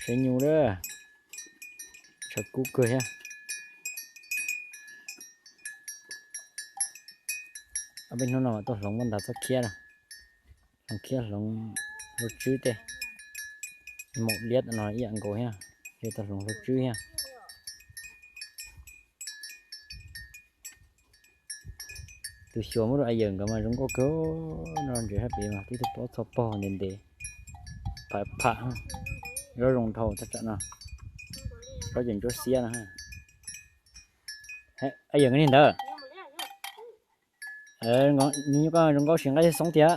Saib nyuj lawm, tshav kub kawg thiab. Ob peb hnub no mas tuaj hloov muaj ntag txoj khiab no, hloov khiab hloov hlua tswb tej, maum liab no ib yam nkaus thiab, yog tuaj hloov hlua tswb thiab. Tus xyuas muab rau a yawm nkawd mas zoo nkauj kawg, no ntses sab pem mas tib tug pob txho pog ntev ntev, pham pham, zaub zoo dhau thaj tsam no, zaub ces ntsuab xiab no. A yawm nkawd niag ntawd, zoo nkauj sis nqaij xoob tiag.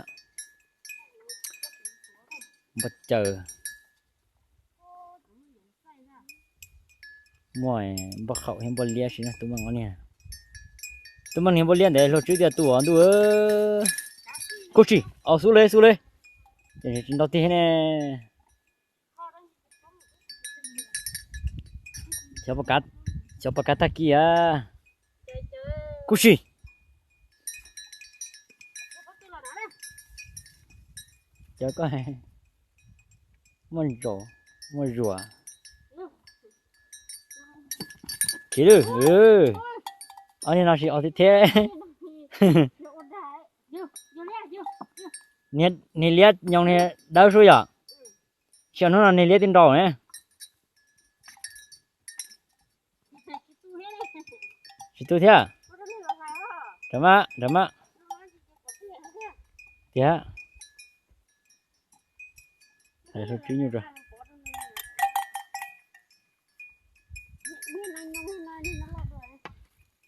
Npua caws, muaj npua khaum thiab npua liab sis na, tub meej ob niag. Tub meej niag npua liab ntawd hlua tswb tiag tus ntuj. Kuj tsis, au xub le xub le, tsis ntau tiag ne. Xyov pom kav tag kis a. Kuj tsis. Cov ko muaj ntsaum, muaj zuas. Khiv lwj, ob niag no sis os thiab thiab. Niag liab nyoos niag dawb suab yom. Xyov hnub no niag liab twb nrau ne. Tsis tu thiab. Rawm mas, rawm mas. Tiag. Hais hlua tswb nyuj rau.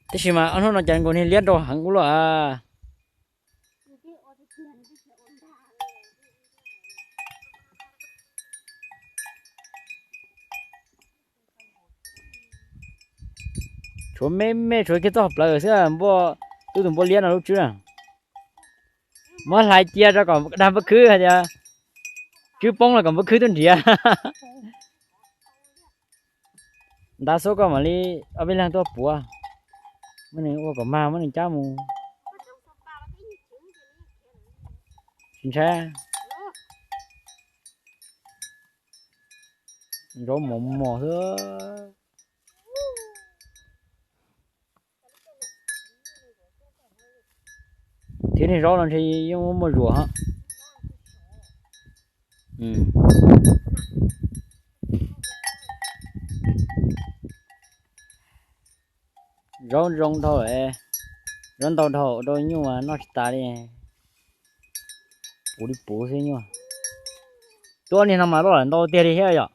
Tab sis mas ob hnub no cas nkaus niag liab nrau heev ua luaj a. Tshuav me me tshuav kiag txoj hauv plawv xwb, npua, twb tus npua liab no lub tswb na. Muab hlais cia rau kom dag npua khwb hais tias tswb poob los kom npua khwb tuaj nrhiav. Ntav xub koj mam li ob peb leeg tuaj puav, muab nws ua kom mag muab nws cab mus. Tsis ntshai. Zaub mos mos xwb. Thiab niag zaub no ntshe yeej muaj muaj zuas. Zaub zoo dhau, zaub ntau dhau rau nyuj mas noj tsis tas li. Puv li puv xwb nyuj. Tuab niag no mas loj lawm ntau tiag li thiab yom.